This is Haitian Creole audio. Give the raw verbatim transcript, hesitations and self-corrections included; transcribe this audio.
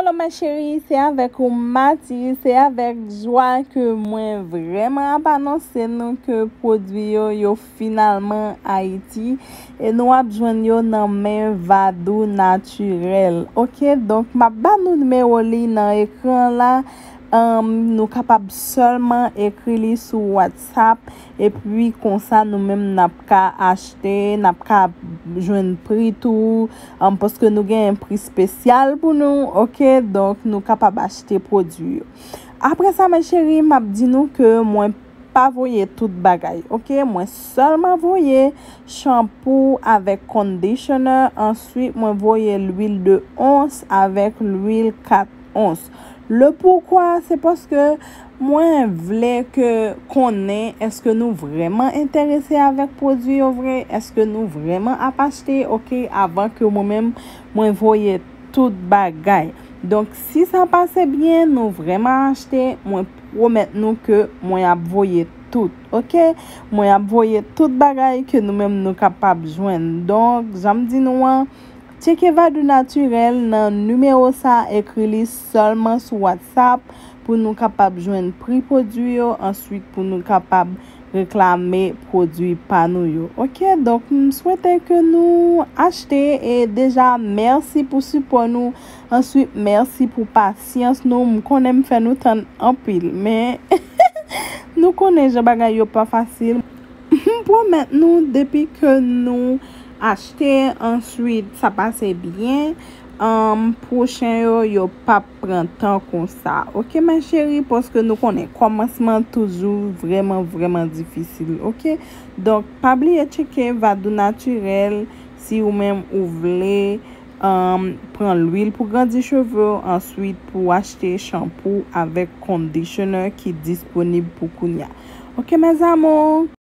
Hello ma chérie, se avèk ou Mati, se avèk jwa ke mwen vrèman ap anonse nou ke pwodui yo, yo finalman Ayiti, e nou ap jwenn yo nan men Vadou Natirèl. Ok, donk m ap ba nou nimewo li nan ekran la. Ahn, nou kapab sèlman ekri li sou WhatsApp, epi konsa nou menm n ap ka achte, n ap ka jwenn pri tou, ahn, paske nou gen pri espesyal pou nou, ok? Donk, nou kapab achte pwodui yo. Apre sa, ma chérie, m ap di nou ke mwen pa voye tout bagay, ok? Mwen sèlman voye chanpou avèk conditioner, answit mwen voye lwil de ons avèk lwil kat ons. Le poukwa, se paske mwen vle ke konnen èske nou vrèman enterese avèk pwodui yo vre, èske nou vrèman ap achte, ok, avan ke mwen menm mwen voye tout bagay. Donk, si sa pase byen, nou vrèman achte, mwen pwomèt nou ke mwen ap voye tout, ok? Mwen ap voye tout bagay ke nou menm nou kapab jwenn. Donk, jan m di nou an, tcheke Vadou Natirèl nan nimewo sa, ekri li sèlman sou WhatsApp pou nou kapab jwenn pri pwodui yo, answit pou nou kapab reklame pwodui pa nou yo. Ok, donk m swete ke nou achte e deja mèsi pou sipò nou. Answit, mèsi pou pasyans nou. M konnen m fè nou tann anpil, men nou konnen jan bagay yo pa fasil. M pwomèt nou, depi ke nou achte, answit sa pase byen, um, pwochen yo, yo p ap pran tan konsa. Ok, ma chérie, paske nou konnen kòmansman toujou vrèman, vrèman difisil, ok? Donk, pa bliye tcheke Vadou Natirèl si ou menm ou vle, um, pran lwil pou grandi cheve w, answit pou achte chanpou avèk conditioner ki disponib pou kounya. Ok, mes amours?